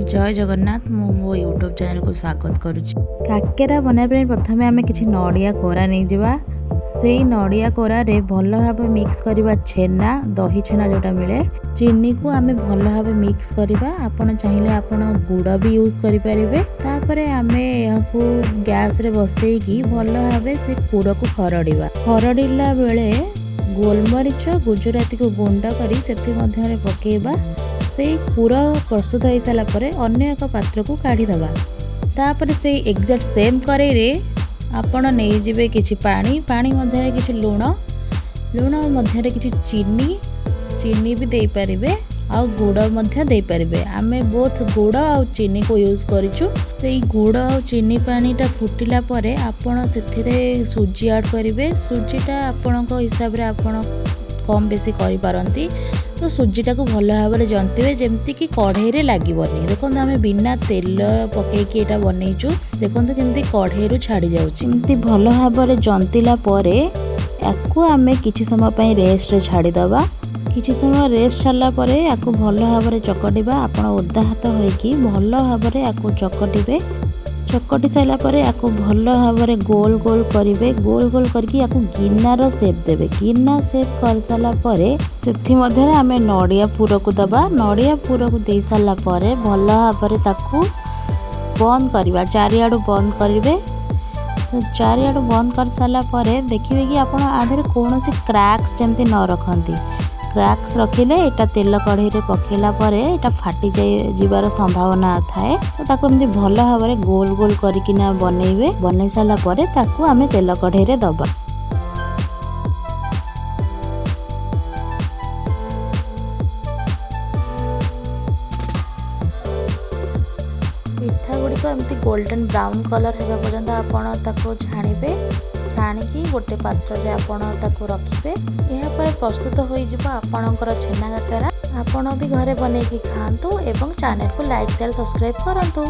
ଜୟ ଜଗନ୍ନାଥ। ମୁଁ ମୋ ୟୁଟ୍ୟୁବ୍ ଚ୍ୟାନେଲକୁ ସ୍ୱାଗତ କରୁଛି। କାକେରା ବନାଇବା ପାଇଁ ପ୍ରଥମେ ଆମେ କିଛି ନଡ଼ିଆ କୋରା ନେଇଯିବା। ସେଇ ନଡ଼ିଆ କୋରାରେ ଭଲ ଭାବେ ମିକ୍ସ କରିବା ଛେନା, ଦହି ଛେନା ଯେଉଁଟା ମିଳେ। ଚିନିକୁ ଆମେ ଭଲ ଭାବେ ମିକ୍ସ କରିବା। ଆପଣ ଚାହିଁଲେ ଆପଣ ଗୁଡ଼ ବି ୟୁଜ୍ କରିପାରିବେ। ତାପରେ ଆମେ ଏହାକୁ ଗ୍ୟାସ୍ରେ ବସେଇକି ଭଲ ଭାବେ ସେ ପୁରକୁ ଖରଡ଼ିବା। ଖରଡ଼ିଲା ବେଳେ ଗୋଲମରିଚ, ଗୁଜୁରାତିକୁ ଗୁଣ୍ଡ କରି ସେଥିମଧ୍ୟରେ ପକାଇବା। ସେଇ ପୁର ପ୍ରସ୍ତୁତ ହେଇସାରିଲା ପରେ ଅନ୍ୟ ଏକ ପାତ୍ରକୁ କାଢ଼ିଦେବା। ତାପରେ ସେଇ ଏକ୍ଜାକ୍ଟ ସେମ୍ କରେଇରେ ଆପଣ ନେଇଯିବେ କିଛି ପାଣି, ପାଣି ମଧ୍ୟରେ କିଛି ଲୁଣ, ଲୁଣ ମଧ୍ୟରେ କିଛି ଚିନି, ଚିନି ବି ଦେଇପାରିବେ ଆଉ ଗୁଡ଼ ମଧ୍ୟ ଦେଇପାରିବେ। ଆମେ ବୋଥ୍ ଗୁଡ଼ ଆଉ ଚିନିକୁ ୟୁଜ୍ କରିଛୁ। ସେଇ ଗୁଡ଼ ଆଉ ଚିନି ପାଣିଟା ଫୁଟିଲା ପରେ ଆପଣ ସେଥିରେ ସୁଜି ଆଡ଼୍ କରିବେ। ସୁଜିଟା ଆପଣଙ୍କ ହିସାବରେ ଆପଣ କମ୍ ବେଶୀ କରିପାରନ୍ତି। ତ ସୁଜିଟାକୁ ଭଲ ଭାବରେ ଜନ୍ତିବେ, ଯେମିତିକି କଢ଼େଇରେ ଲାଗିବନି। ଦେଖନ୍ତୁ, ଆମେ ବିନା ତେଲ ପକେଇକି ଏଇଟା ବନେଇଛୁ। ଦେଖନ୍ତୁ କେମିତି କଢ଼େଇରୁ ଛାଡ଼ି ଯାଉଛି। ଏମିତି ଭଲ ଭାବରେ ଜନ୍ତିଲା ପରେ ୟାକୁ ଆମେ କିଛି ସମୟ ପାଇଁ ରେଷ୍ଟରେ ଛାଡ଼ିଦେବା। କିଛି ସମୟ ରେଷ୍ଟ ଛାଡ଼ିଲା ପରେ ୟାକୁ ଭଲ ଭାବରେ ଚକଟିବା। ଆପଣ ଓଦା ହାତ ହୋଇକି ଭଲ ଭାବରେ ୟାକୁ ଚକଟିବେ। ଚକଟି ସାରିଲା ପରେ ୟାକୁ ଭଲ ଭାବରେ ଗୋଲ ଗୋଲ କରିବେ। ଗୋଲ ଗୋଲ କରିକି ୟାକୁ ଗିନାର ସେପ୍ ଦେବେ। ଗିନା ସେପ୍ କରିସାରିଲା ପରେ ସେଥିମଧ୍ୟରେ ଆମେ ନଡ଼ିଆ ପୁରକୁ ଦେବା। ନଡ଼ିଆ ପୁରକୁ ଦେଇ ସାରିଲା ପରେ ଭଲ ଭାବରେ ତାକୁ ବନ୍ଦ କରିବା। ଚାରିଆଡ଼ୁ ବନ୍ଦ କରିବେ। ଚାରିଆଡ଼ୁ ବନ୍ଦ କରିସାରିଲା ପରେ ଦେଖିବେ କି ଆପଣ ଆ ଦେହରେ କୌଣସି କ୍ରାକ୍ସ ଯେମିତି ନ ରଖନ୍ତି। କ୍ରାକ୍ସ ରଖିଲେ ଏଇଟା ତେଲ କଢ଼େଇରେ ପକାଇଲା ପରେ ଏଇଟା ଫାଟି ଯାଇ ଯିବାର ସମ୍ଭାବନା ଥାଏ। ତ ତାକୁ ଏମିତି ଭଲ ଭାବରେ ଗୋଲ ଗୋଲ କରିକିନା ବନେଇବେ। ବନେଇ ସାରିଲା ପରେ ତାକୁ ଆମେ ତେଲ କଢ଼େଇରେ ଦେବା। ପିଠା ଗୁଡ଼ିକ ଏମିତି ଗୋଲ୍ଡେନ୍ ବ୍ରାଉନ୍ କଲର୍ ହେବା ପର୍ଯ୍ୟନ୍ତ ଆପଣ ତାକୁ ଛାଣିବେ। ଛାଣିକି ଗୋଟେ ପାତ୍ରରେ ଆପଣ ତାକୁ ରଖିବେ। ଏହାପରେ ପ୍ରସ୍ତୁତ ହୋଇଯିବ ଆପଣଙ୍କର ଛେନା କାକରା। ଆପଣ ବି ଘରେ ବନେଇକି ଖାଆନ୍ତୁ ଏବଂ ଚ୍ୟାନେଲକୁ ଲାଇକ୍, ସେୟାର, ସବସ୍କ୍ରାଇବ୍ କରନ୍ତୁ।